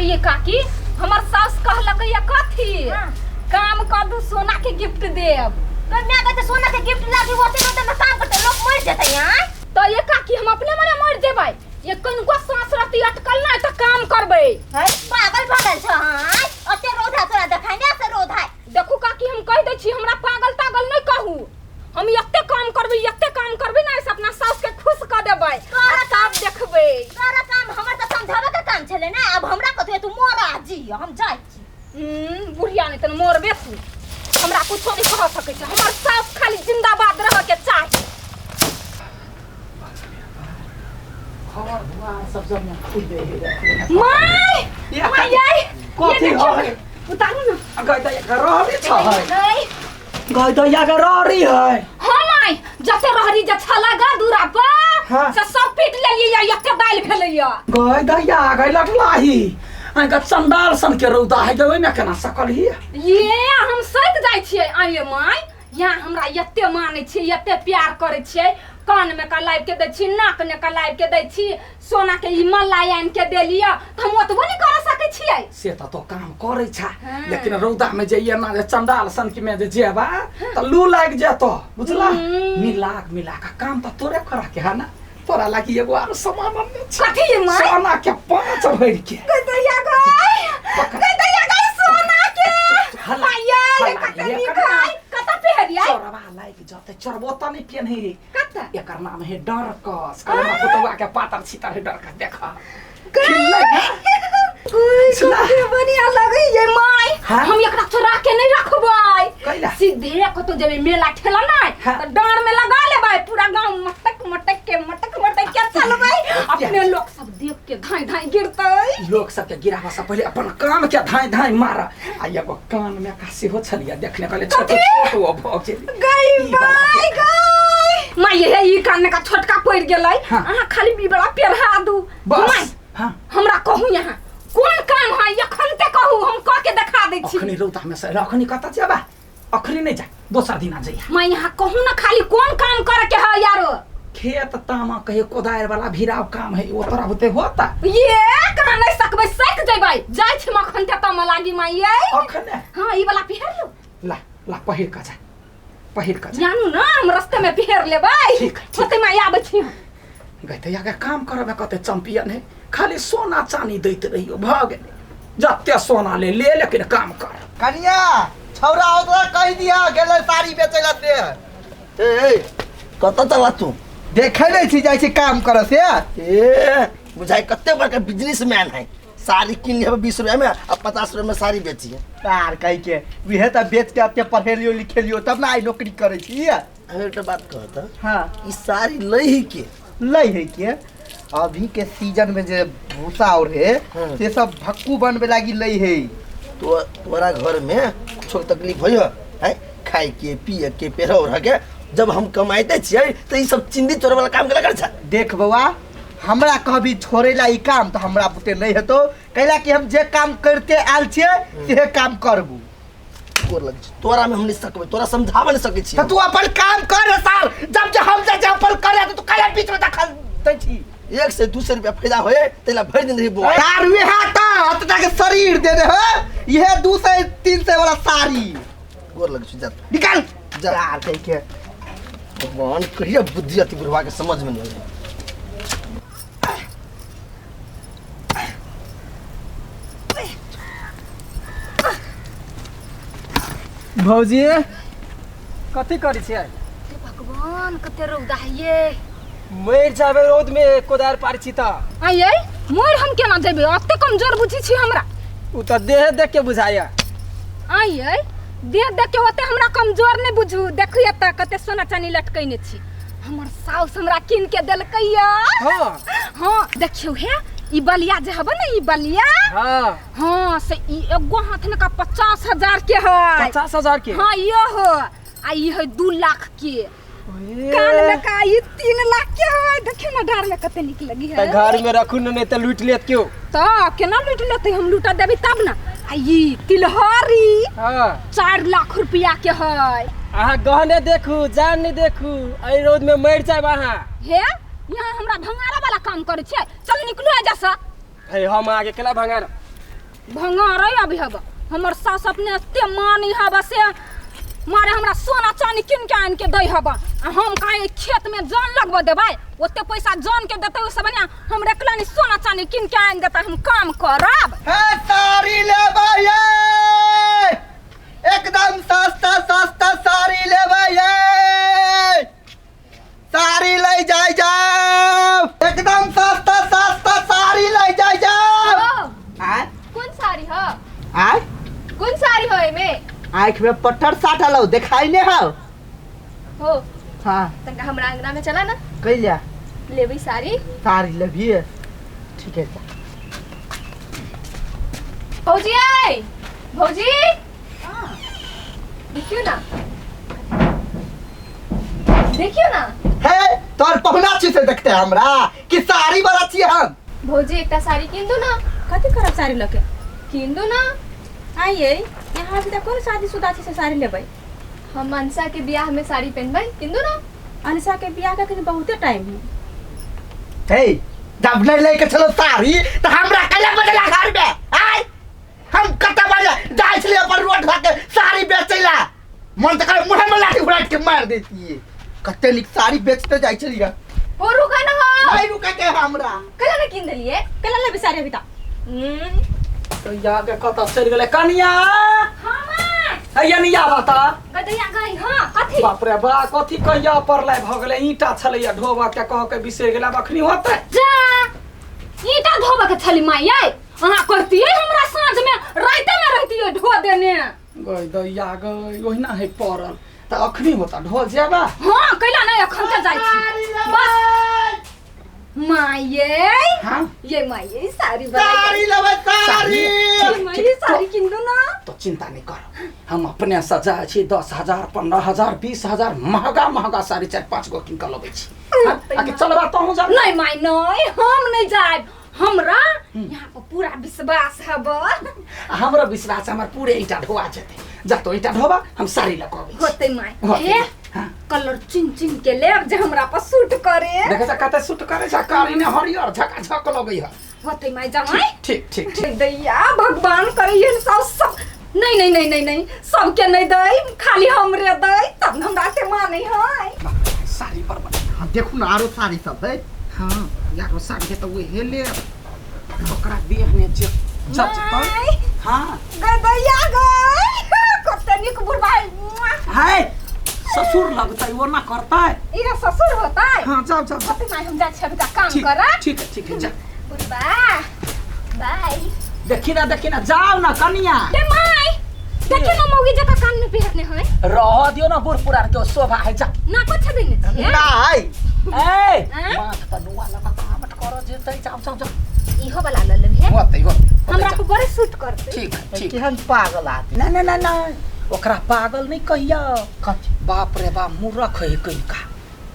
करबै ये काकी हमर सास कहलक ये कथी काम कर दू सोना के गिफ्ट देब तो मैं कहते सोना के गिफ्ट लागी ओते ओते में काम करते लोग मर जेतै आय तो ये काकी हम अपने मने मर जेबै ये कनको सांस रहती अटकल ना त काम करबै है पागल भऽ गेल छ आय ओते रौदा तोरा देखाय ने से रौदा देखू काकी हम कह दै छी हमरा पागल तागल नहीं कहू हम एते काम करबै एते काम करबै ना से अपना सास के खुश कर देबै आ तब देखबै तोरा काम हमर तऽ समझाबे के काम छलै ने आब हमरा कथु तू मर आ जी हम जाइ छी बुढ़िया नहीं तन मरबे तू हमरा कुछो नहीं कह सकै छै हमर सास खाली जिंदाबाद रह के चाही घर दुआर सब जब में खुल गए है माय या माय ये कथी देखियौ है? उतारू ना गई दैया के रहरी छै नहीं गई दैया के रहरी है हाँ माय जते रहरी जे छला गा दूरा पर हाँ। से सब पीट लेलियै या एते दालि भेलैया गई दैया गई लटलाही अहाँके चंडाल सन के रौदा है ओहिमे केना सकल ही ये हम सैत जाइ छियै आइए माय यहाँ हमरा एते मानै छियै एते प्यार करै छियै कान में का लाबि के दै छी नाक में का लाबि के दै छी सोना के ई मलाई आनि के देलियै तऽ हम ओतबो नहि कर सकै छियै से तऽ तो काम करै छा हाँ। लेकिन रौदा में जे एना जे चंडाल सन के में जे जेबा तऽ लू लागि जेतो बुझला हम्म। मिला मिला के काम तऽ तोरे करा के है ना तोरा लागि एगो आर सामान अनने छी कथी ये माय सोना के पांच भरि के गई दैया गई पकड़। गई दैया गई सोना के हल्ला, माया ये हल्ला, कते ये नीक कतना? है कतऽ पेहरियै चोरबा लागि जते चोरबो तऽ नहि पेन्हे कतऽ एकर नाम है डरकस कल हमरा पुतौआ के पातर छितर है डरकस देख खिल्लै ना? कोई कते बढ़िया लगै ये माय हाँ? हम एकरा चोरा के नहीं रखबै कैला? सीधे कतौ जेबै मेला ठेला नहीं हाँ। तऽ डांड़ में लगा लेबै पूरा गांव मटक मटक के मटक मटक के चलबै अपने लोग सब देख के धाई धाई गिरतै लोक सबके गिराबा से पहिले अपन काम के धाई धाई मार आ एगो कान में का सेहो छलिया देखने कहले छोट छोट ओ भऽ गेल गई ई वाला बाय देख। गई माय ये ई कान में का छोटका पड़ गेलै हाँ। अहाँ खाली ई बड़ा पेढ़ा दू माय बस हाँ हमरा कहू यहाँ कोन काम है एखन ते कहू हम कह के देखा दै छी अखनी रौदा में से अखनी कतऽ जेबा अखनी नहीं जा दोसर दिना जइहा मैं यहाँ कहू ना खाली कोन काम करे के है यारो खेत तामा कहे कोदारि वाला भिराव काम है ओ तोरा बुते होता ये कहाँ नहीं सकबै सक जेबै जाइ छी मखन ते तम लागी माई ये अखने हाँ ई वाला पहिर लू ला ला पहिर का जा पहिर का जा जानू ना हम रास्ते में पहिर लेबै ठीक है, ठीक। होते माई आबै छी हम। गए तऽ आगे काम करऽ कते चैंपियन है खाली सोना चानी दैत रहियो भऽ गेलै जते सोना ले ले लेकिन काम कर कनिया छौरा ओकरा कहि दिया गेलै साड़ी बेचै ला से ए ए कतऽ चला तू देखै नहि छी जाइ छी काम करऽ से ए बुझाइ कते बड़का बिजनेसमैन है साड़ी कीन लिहब 20 रुपया में आ 50 रुपया में साड़ी बेची है तार कहि के उहे तऽ बेच के एते पढ़ेलियो लिखेलियो तब ने आइ नौकरी करै छी हम एकटा बात कहत हाँ ई साड़ी लै ही के लै है के अभी के सीजन में जे भूसा और है हाँ। से सब भक्कू बनबे लागी लै है तो तोरा घर में कुछो के तकलीफ होय है खाए के पिए के पेहरे ओढ़े के जब हम कमाइते छियै तऽ ई सब चिंदी चोरे वाला काम केला कर छै देख बौआ हमरा कहबी छोड़े ला ई काम तऽ हमरा बुते नहीं हेतौ कैला कि हम जे काम करते आयल छियै से काम करबू गोर लग छै तोरा में हम नहीं सकबै तोरा समझाबै नहीं सकै छियै तऽ तू अपन काम कर रे साल जब जे हम जे अपन करे तऽ तू कैला बीच में दखल दै छी 1 से 200 रुपया फायदा होए तैला भरि दिन रही बौआ यार उहे तऽ अतटा के शरीर देने हो इहे 200 300 वाला साड़ी गोर लग छै जा तू। निकाल जा। यार कह के भगवान कहिया बुद्धि अति बुढ़वा के समझ में नहीं आबै। भौजी कथी करै छियै हे भगवान कते रौदा है ये मरि जाबे रौद में कोदारि पारै छी तऽ आइए मोर हम केना जेबै अते कमजोर बुझै छी हमरा ओ तऽ देह देख के बुझाइया आइए देह देख के ओते हमरा कमजोर नहि बुझू देखू एतऽ कते सोना चानी लटकैने छी हमर साउस हमरा कीन के देलकै या हाँ हाँ देखियौ हे ई बलिया जे हबे ने ई बलिया हाँ हाँ से ई एगो हाथ में का 50,000 के है 50,000 के हाँ यो हो आ ई है 2 लाख के ओए, कान में का ई 3 लाख के है देखियौ ना डार में कते नीक लगी है तऽ घर में रखू ने नहीं तऽ लूट लेत क्यों तऽ केना लूट लेतै हम लूटा देबै तब ना आ ई तिलहरी हाँ 4 लाख रुपया के है अहाँ गहने देखू जान नहीं देखू एहि रौद में मरि जायब अहाँ हे यहाँ हमरा भंगारा वाला काम करै छै चल निकलू एजा से हे हम आगे केला भंगार भंगारे अभी हब हमर सास अपने एते मानी हब से मारे हमरा सोना चानी किन के आन के दै हब आ हम काहे खेत में जन लगबो देबै ओते पैसा जन के देतै ओसे बढ़िया हमरा एकला नहीं सोना चानी किन के आन देतै हम काम करब। हे साड़ी लेबै ये, एकदम सस्ता सस्ता साड़ी लेबै ये, साड़ी ले जाय जाओ, एकदम सस्ता सस्ता साड़ी ले जाय जाओ। आय कोन साड़ी ह? आय कोन साड़ी हो एमे? आँख में पत्थर साटल हो, देखाई नहीं हो। हो हाँ तनका हमरा अंगना में चला ना। कैला लेबै साड़ी? साड़ी लेबिए, ठीक है। भौजी आय, भौजी देखियो ना, देखियो ना। हे तोर पहुना छी से देखते हमरा कि साड़ी वाला छी हम। भौजी एकटा साड़ी किन दू ना। कथी करब साड़ी लके? किन दू ना। आइए यहाँ से कोन शादी शुदा छी से साड़ी लेबै? हम मनसा के बियाह में साड़ी पहनबै, किन दू ना। अनसा के बियाह के बहुते टाइम है। हे जब नहीं लेके चलो साड़ी तो हमरा कैला बदला घर में आय। हम कत बजे जाय छलिए अपन रोड धके साड़ी बेचैला, मन त करे मुंह में लाठी उड़ाट के मार देतिए। कते निक साड़ी बेचते जाय छलिए। हो रुका ना हो। नहीं रुका के हमरा। कैला ना किन देलिए? कैला लेबै साड़ी अभी त? तो या के कत चल गेलै कनिया? हां माय। हैया निया बता। गदैया गई। हां कथी? बाप रे बा कथी कहिया परलै भ गेलै, ईंटा छलैया ढोबा के कह के बिसरि गेलै, आब अखनी होतै? जा ईंटा धोबा के छली माय यै, अहाँ करतियै हमरा साँझ में राते में रहतियै ढो देने। गई दैया गई ओहिना है पड़ल त अखनी होता ढो जेबा। हां कैला नहीं अखन के जाय छी बस माये। हां ये माये साड़ी साड़ी लेबै साड़ी। माये साड़ी किन दो ना। तो चिंता नहीं कर, हम अपने सजा छी 10,000 15,000 20,000 महंगा महंगा साड़ी 4-5 गो किन के लबै छी। आके चलबा तहु जा। नहीं माय नहीं हम नहीं जाएब, हमरा यहाँ पर पूरा विश्वास हब। हमरा विश्वास हमर पूरे ईंटा ढोआ जेतै, जा तो ईंटा ढोबा हम साड़ी लऽ के अबै छी। होतै my. हे कलर चुन चुन के लेब जे हमरा पर सूट करे। देखे छ कते सूट करे छ, कारी ने हरियर झकाझक लगै ह। होतै my जमाई। ठीक ठीक ठीक। दैया भगवान करे सब सब नहीं नहीं नहीं नहीं नहीं सबके नहीं दै, खाली हमरे दै तब हमरा के मानै है। साड़ी पर हां देखू ना आरो साड़ी सब है। हां यारो साड़ी के त ओहे ले ओकरा देह ने जे जचतै। हां गदैया गई कते निक बुढ़बा है, ससुर लगतै वो ना करतै, इरा ससुर होतै। हां जाओ जाओ। होतै my हम जा छी अभी काम करा। ठीक है ठीक है जा बुढ़बा बाय। देखी ना देखी ना जाओ ना कनिया। ए my देखी ना मौगी जका कान में पहिरने है। रह दियो ना बूढ़ पुरान के शोभा है जा ना कुछ देने छियै ना। ए माथ पर नुआ लगा कामट कर जेतै, जाओ जाओ जाओ। इहो वाला ल लेबे होतै होतै हमरा को बड़े सूट करतै। ठीक ठीक। केहन पागल आदमी। ना ना ना ना ओकरा पागल नहीं कहिया। बाप रे बाप मूर्ख है कहीं का,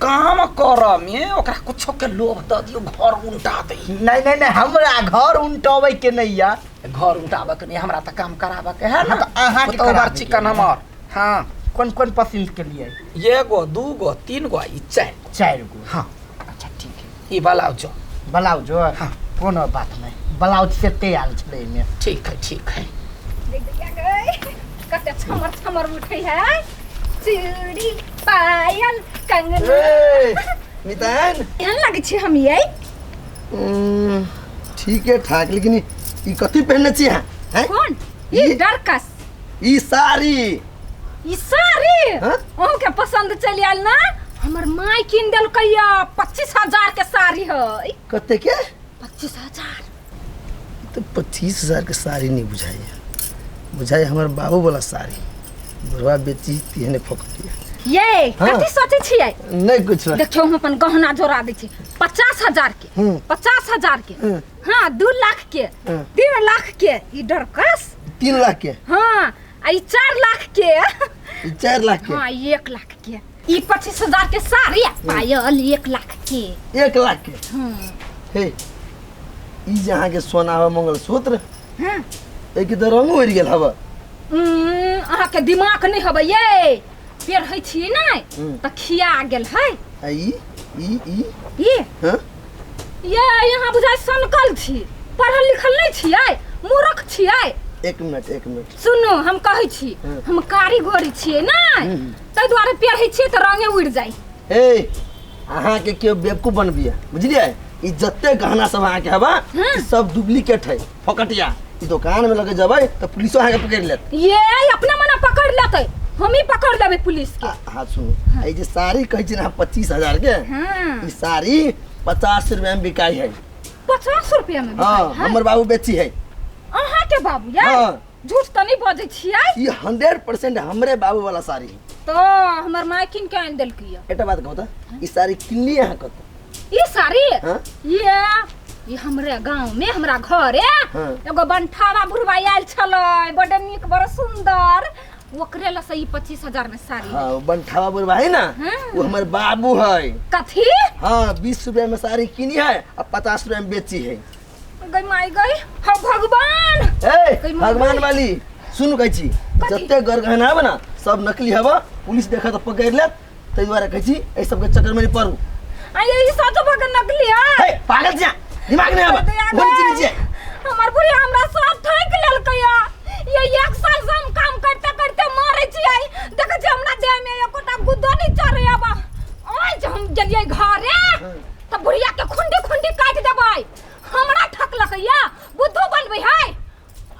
काम कर में ओकरा कुछो के लोभ द दियो घर उल्टा दे। नहीं नहीं नहीं हमरा घर उल्टावे के नहीं या, घर उल्टावे के नहीं, हमरा त काम करावे के है ना। त अहाँ के करावे चिकन हमर। हां कौन कौन पसंद के लिए? एगो दूगो तीन गो ई चार गो। हां अच्छा ठीक है। ई ब्लाउज ब्लाउज। हां कोनो बात नहीं, ब्लाउज से तैयार छले में। ठीक है ठीक है। देख देख गई कते छमर छमर उठै है, चूड़ी पायल कंगना। ए मितान केहन लगै छी हम यै? ठीक है ठाक, लेकिन ई कथी पहनने छी अहाँ? हैं कौन ई डरकस ई साड़ी? ई साड़ी अहूँ के पसंद चलि आयल ना? हमर माय किन देलकै 25,000 के साड़ी है। कते के? 25,000। तो 25,000 के साड़ी नहीं बुझाइए, बुझाइए हमार बाबू वाला साड़ी बुढ़वा बेची तेहने फोकटिया। ये हाँ। कथी सोचै छियै? नहीं कुछ। देखियौ हम अपन गहना जोड़ा दै छी 50,000 के, 50,000 के, हाँ 2 लाख के, 3 लाख के ई डरकस 3 लाख के, हाँ आ ई 4 लाख के, ई 4 लाख के, हाँ 1 लाख के, ई 25,000 के साड़ी आ पायल 1 लाख के, 1 लाख के। हे ई जे अहाँ के सोना हवा मंगलसूत्र, हाँ एक तऽ रंग उड़ि गेल हवा। अहाँ के दिमाग नहीं हवे ये, पेरहै छी नै तऽ खिया गेल है। आ ई ई ई ई हां ये यहाँ बुझाइ सनकल छी, पढ़ल लिखल नहीं छियै, मूर्ख छियै। एक मिनट, एक मिनट। सुनू, हम कहै छी, हम कारी गोरी छियै ने, ताहि दुआरे पेढ़ै छियै तऽ रंगे उड़ि जाइ। ए, अहाँके केओ बेवकूफ बनबियै, बुझलियै? ई जते गहना सब अहाँके हवा, ई सब डुप्लीकेट है, फोकटिया। ई दोकान में लगे जबै तऽ पुलिसो अहाँके पकड़ि लेत। ये अपना मना पकड़ लेतै, हम ही पकड़ लेबै पुलिस के। हाँ सुनू, ई जे साड़ी कहै छी ने 25,000 के, ई साड़ी 50 रुपया में बिकाई है। 50 रुपया में बिकाइ हाँ, है? हमर बाबू बेची है। अहाँ के बाबू यार? हाँ। झूठ तऽ नहीं बजै छियै? ई 100% हमरे बाबू वाला साड़ी है। तो हमर माय कीन के आनि देलकै यऽ। एकटा बात कहू तऽ, ई साड़ी किनलियै अहाँ कतऽ? ई साड़ी? हाँ? ये हमरे गांव में हमरा घरे हाँ। एगो बनठावा बुढ़वा आयल छलै, बड नीक बड़ सुंदर, ओकरे लए से ई 25,000 में साड़ी। हाँ, वो बनठावा बुढ़वा है ना, हाँ। वो हमर बाबू है। कथी? हाँ, 20 रुपया में साड़ी किनी है और 50 रुपया में बेची है। गई माई गई, हाँ भगवान। ए, गई माई भगवान गई। वाली सुन कहै छी, कथी? जते गर गहना हबे ना सब नकली हबा, पुलिस देखा तो पकड़ लेत, ताहि दुआरे कहै छी एहि सबके चक्कर में नहीं पड़ू। आ ये ई सच भगवान नकली है। हे पागल छिया, दिमाग नहीं हबा, दया बोली गई। नीचे। हमर बुढ़िया हमरा सब ठकि लेलकै या। ये एक साल से हम काम करते करते मरै छियै, देखै छियै हमरा देह में एकोटा गुद्दो नहीं चढ़ै अब। आज हम गेलियै घरे तऽ बुढ़िया के खुंडी खुंडी काटि देबै, हमरा ठकलकै या, बुद्धू बनबै है।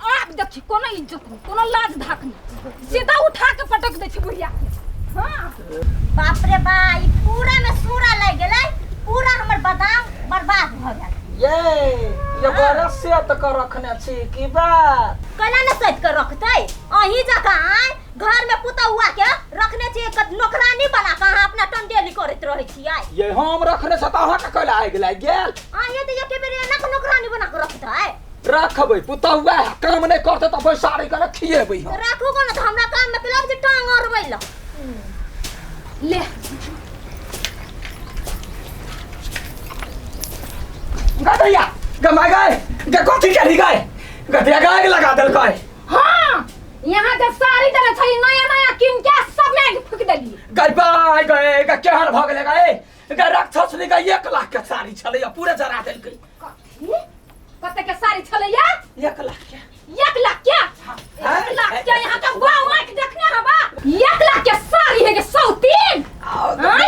आब देखी कोनो इज्जत नहीं, कोनो लाज धाक नहीं, सीधा उठा के पटक दै छी बुढ़िया के। हाँ। बाप रे बा, ई पूरा में सूरा लागि गेलै, पूरा हमर बादाम बर्बाद भऽ गेल। ये ये बड़ा सेत के रखने छी की बात? कैला ने सैत के रखतै? अहीं जकाँ आइ घर में पुतहुआ के रखने छी, एक नौकरानी बना के अहाँ अपना टंडेली करैत रहै छियै। ये हम रखने छी तऽ अहाँके कैला आगि लागि गेल? अहीं तऽ एके बेर एना के नौकरानी बना के रखतै। रखबै पुतहुआ काम नहि करतै तऽ बैसारी के खिएबै हम। राखू गो न तऽ हमरा काम में केला जे टांग अड़बै ल। ले गदैया गमा गए गे कथी केली गए गदैया गाय लगा देलकै। हाँ, यहाँ जे साड़ी देने छै नया नया कीन के सब में आगि फूकि देलियै। गई बाय गए गे केहन भऽ गेलै गए गे राक्षस नी गए 1 लाख के साड़ी छलैया पूरे जरा देलकै। कथी? कते के साड़ी छलैया? 1 लाख के। 1 लाख के? 1 लाख के यहाँ के गाँव आँखि देखने हबा। 1 लाख के साड़ी है के 103।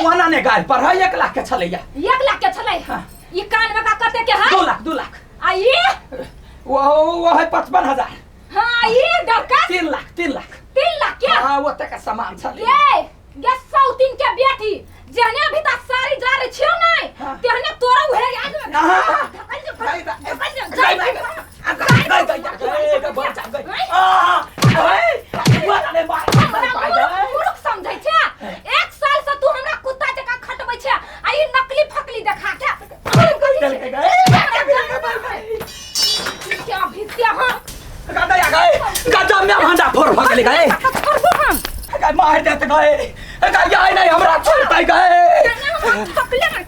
ओना ने गाय पर है 1 लाख के छलैया। 1 लाख के छलै। हाँ। ई कान में का कते के है? 2 लाख, 2 लाख। आ ई? वो है 55,000। हाँ, ई डरका? 3 लाख, 3 लाख। 3 लाख के? हाँ, ओते के सामान छलै। ये, गे 103 के बेटी, जेहने अभी तक साड़ी जा रही छियौ नै, हाँ। तेहने तोरा उहे याद में। हाँ। धकल जो, गई, धकल जो, गई, गई, गई, गई, गई, गई, गई, गई, बच्चा, गई। आ, गई, बुआ ने मार, हमरा मार, मूर्ख, गई। मूर्ख समझै छै। 1 साल से तू हमरा कुत्ता जकाँ खटबै छै, आ ई नकली फकली देखा के। गई, गई, गई, गई। क्या भी क्या हम? गदैया गई, गजब में भंडा फोड़ भऽ गेलै गई। छोड़बो हम। गई, मार देत गई। गई, आइ नहि हमरा छोड़तै गई। तेने हमरा थकले ने।